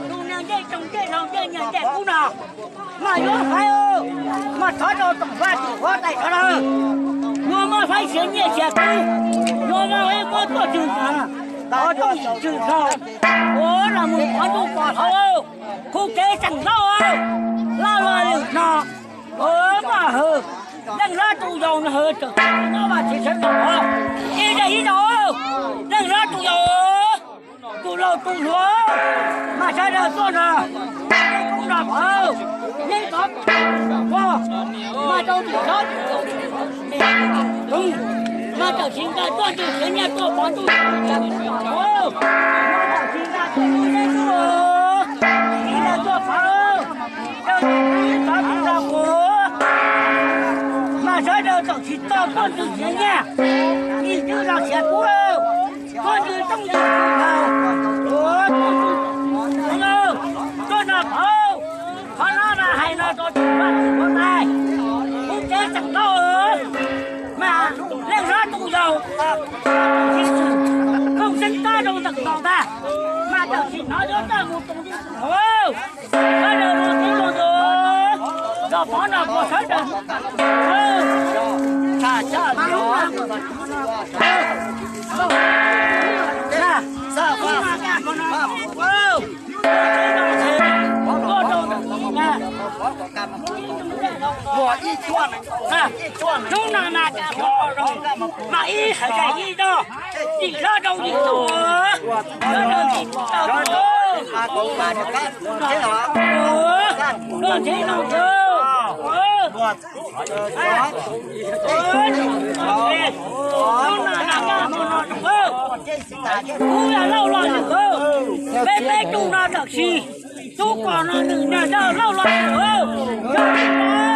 Tus niag ncej tsoom ncej laus ncej nyias ncej kub no, mas yuav hais, mas thov rau tsoom Vaj tsoom Huab tais sawv daws, yuav muab faib siav nyiaj siav kub, yuav muab muab tuaj tswv, thov tuaj tswv tau, ua los mus qhov ntuj pom hauv, kuv kev tseem ntau, laj laj lwm no, ua mas hawm, leej hlob tus yau no hawm tseem nyob vaj tsev sawv ntxov, ib zej ib zos, leej hlob tus yau, tus laus tus hluas, mas sawv daws tuaj nrog, tuaj nrog pov, yeej thov pov, mas rau tus hlob, mas tawm tsis nqa tuaj ntuj txiav nyiaj tuaj pov ntuj, mas tawm tsis nqa tuaj ntuj yeeb ntuj, ib leeg tuaj pov, rau tus hlob tus yau, mas sawv daws tawm tsis tau tuaj ntuj txiav nyiaj, ib twb los txiav kub, tuaj ntuj tooj ntuj, tuaj nrog pov, qhov no mas hais no rau tus Vaj tus Huab tais, kuv kev tseem ntau, mas leej hlob tus yau, Kooj Xeeb tab rau ntawm no ntag, mas tawm tsis hnov yuav txawj mus tus ntuj tus hluas, sawv daws los tib los tus, los pov no pov sawv daws, hnub no mas mas ib sawv daws ib zog, nim hlob rau nim tus, sawv daws nim tus, nim tus, hnub no mas kaj hmo no, kuv yog Lauj Los Lwm, peb peb tug no tam sim, tub Kos no nws niag yog Lauj Los Lwm, yog